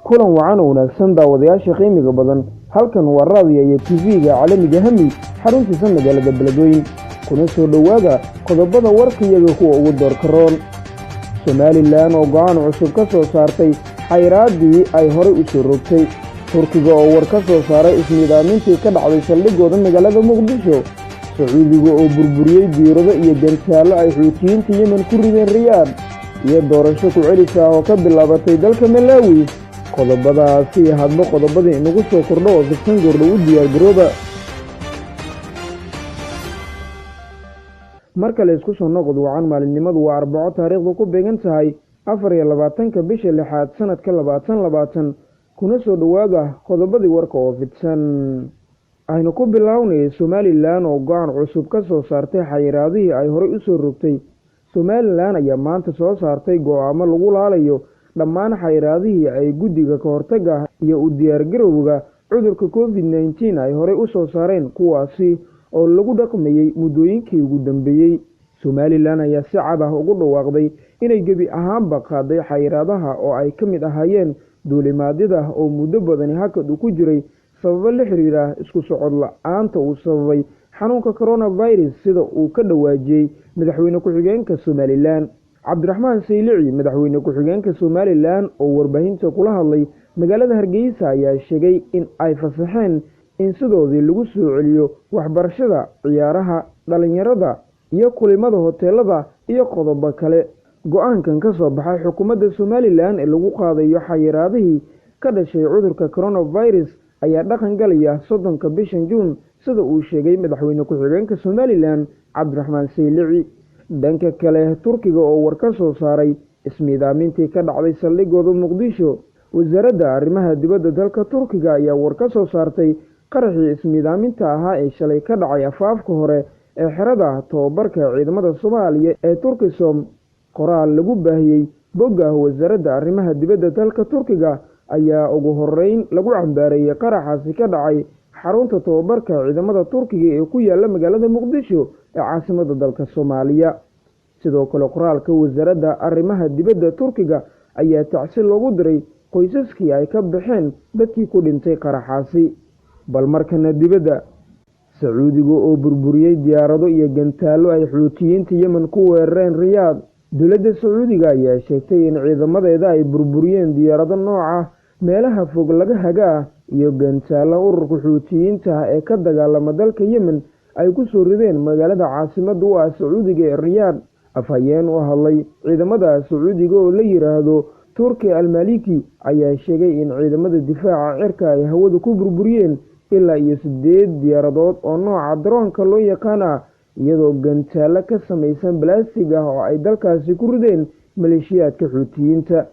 Kulan wacan oo wanaagsan, daawadayaasha qiimiga badan. Halkan waa raadiya iyo TV-ga caalamiga Hami, xaruntiisa magaalada Beledweyn. Kuna soo dhowaada qodobada warkayaga kuwa ugu doorka roon: Somalilan oo go'aan cusub ka soo saartay xayraaddii ay horay u soo rogtay, Turkiga oo war ka soo saaray ismiidaamintii ka dhacday saldhigooda magaalada Muqdisho, Sacuudiga oo burburiyey diirado iyo gantaallo ay Xuutiyiinta Yemen ku rideen Riyaad, iyo doorasho ku celis ah oo ka bilaabatay dalka Malaawi. Qodobadaasi hadba qodobadii inagu soo kordho oo fidsan goordhow u diyaargarooba. Mar kale isku soo noqod wacan. Maalinimadu waa Arbaco, taariikhdu ku beegan tahay 24-ka bisha lixaad, sanadka 2020. Kuna soo dhowaada qodobadii warka oo fidsan. Aynu ku bilownay Somalilan oo go'aan cusub ka soo saartay xayiraadihii ay horay u soo rogtay. Somalilan ayaa maanta soo saartay go'aamo lagu laalayo dhammaan xayiraadihii ay guddiga ka hortagga iyo u diyaargarowga cudurka COVID-19 ay horey u soo saareen, kuwaasi oo lagu dhaqmayey muddooyinkii ugu dambeeyey. Somalilan ayaa si cad ah ugu dhawaaqday inay gebi ahaanba qaaday xayiraadaha, oo ay ka mid ahaayeen duulimaadyada oo muddo badani hakad uu ku jiray sababo la xiriira isku socod la'aanta uu sababay xanuunka coronavirus, sida uu ka dhawaajiyey madaxweyne ku-xigeenka Somalilan, Cabdiraxmaan Saylici. Madaxweyne ku-xigeenka Somalilan oo warbaahinta kula hadlay magaalada Hargeysa ayaa sheegay in ay fasaxeen in sidoodii lagu soo celiyo waxbarashada, ciyaaraha, dhalinyarada iyo kulimada hoteelada iyo qodobo kale. Go'aankan ka soo baxay xukuumadda Somalilan ee lagu qaadayo xayiraadihii ka dhashay cudurka coronavirus ayaa dhaqan galaya 30-ka bishan Juun, sida uu sheegay madaxweyne ku-xigeenka Somalilan, Cabdiraxmaan Saylici. Dhanka kale, Turkiga oo war ka soo saaray ismiidaamintii ka dhacday saldhigooda Muqdisho. Wasaaradda arrimaha dibadda dalka Turkiga ayaa war ka soo saartay qaraxii ismiidaaminta ahaa ee shalay ka dhacay afaafka hore ee xerada tababarka ciidamada Soomaaliya ee Turkisom. Qoraal lagu baahiyey bogga wasaaradda arrimaha dibadda dalka Turkiga ayaa ugu horeyn lagu cambaareeyey qaraxaasi ka dhacay xarunta tababarka ciidamada Turkiga ee ku yaala magaalada Muqdisho ee caasimada dalka Soomaaliya. Sidoo kale, qoraalka wasaaradda arrimaha dibadda Turkiga ayaa tacsi loogu diray qoysaskii ay ka baxeen dadkii ku dhintay qaraxaasi. Bal markana dibadda: Sacuudiga oo burburiyey diyaarado iyo gantaallo ay Xuutiyiinta Yemen ku weerareen Riyaad. Dowladda Sacuudiga ayaa sheegtay in ciidamadeeda ay burburiyeen diyaarado nooca meelaha fog laga hagaa iyo gantaallo ururka Xuutiyiinta ee ka dagaalama dalka Yemen ay ku soo rideen magaalada caasimada u ah Sacuudiga ee Riyaad. Afhayeen u hadlay ciidamada Sacuudiga oo la yiraahdo Turki Almaliki ayaa sheegay in ciidamada difaaca cirka ay hawada ku burburiyeen ilaa iyo 8 diyaaradood oo nooca daroonka loo yaqaana, iyadoo gantaallo ka samaysan balaastig ah oo ay dalkaasi ku rideen maleeshiyaadka Xuutiyiinta.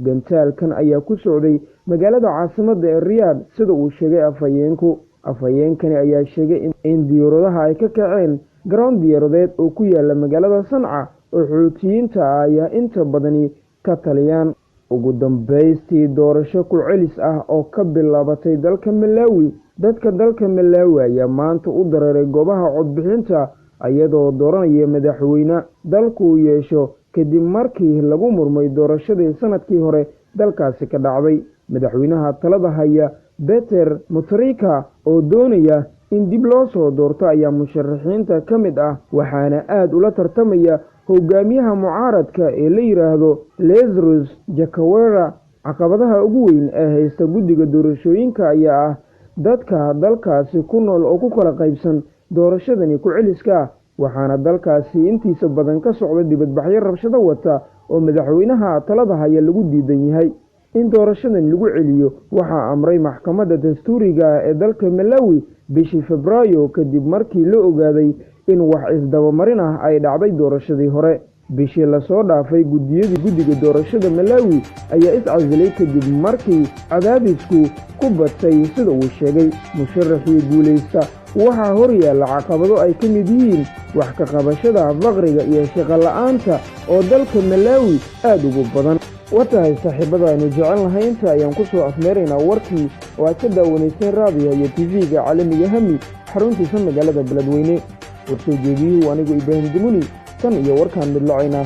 Gantaalkan ayaa ku socday magaalada caasimada ee Riyaad, sida uu sheegay afhayeenku. Afhayeenkani ayaa sheegay in diyaaradaha ay ka kaceen garoon diyaaradeed oo ku yaala magaalada Sanca oo Xuutiyiinta ayaa inta badani ka taliyaan. Ugu dambaystii, doorasho ku celis ah oo ka bilaabatay dalka Malaawi. Dadka dalka Malaawi ayaa maanta u dareeray goobaha codbixinta, iyadoo dooranaya madaxweyne dalkuu yeesho kadib markii lagu murmay doorashadii sanadkii hore dalkaasi ka dhacday. Madaxweynaha talada haya, Peter Mutharika, oo doonaya in dib loo soo doorto ayaa musharaxiinta ka mid ah, waxaana aada ula tartamaya hogaamiyaha mucaaradka ee la yiraahdo Lazarus Jakawera. Caqabadaha ugu weyn ee haysta guddiga doorashooyinka ayaa ah dadka dalkaasi ku nool oo ku kala qaybsan doorashadani ku celiska ah, waxaana dalkaasi intiisa badan ka socda dibadbaxyo rabshado wata oo madaxweynaha talada haya lagu diidan yahay. In doorashadan lagu celiyo waxaa amray maxkamadda dastuuriga ee dalka Malawi bishii Febraayo, kadib markii la ogaaday in wax isdabamarin ah ay dhacday doorashadii hore. Bishii lasoo dhaafay, guddiyadii guddiga doorashada Malawi ayaa iscasilay kadib markii cadaadisku ku batay, sida uu sheegay musharaxii guulaysta. Waxaa hor yaalla caqabado ay ka mid yihiin wax ka qabashada faqriga iyo shaqo la'aanta oo dalka Malawi aada ugu badan. Wa tahay, saaxiibada aynu jecel nahay, inta ayaan ku soo afmeeraynaa warkii oo aad ka daawanayseen raadiyaha iyo TV-ga caalamiga Hami, xaruntiisa magaalada Beledweyne. Warsoo jeediyuhu anigu Ibraahim Dumuni. Tan iyo warkaan midlacayna,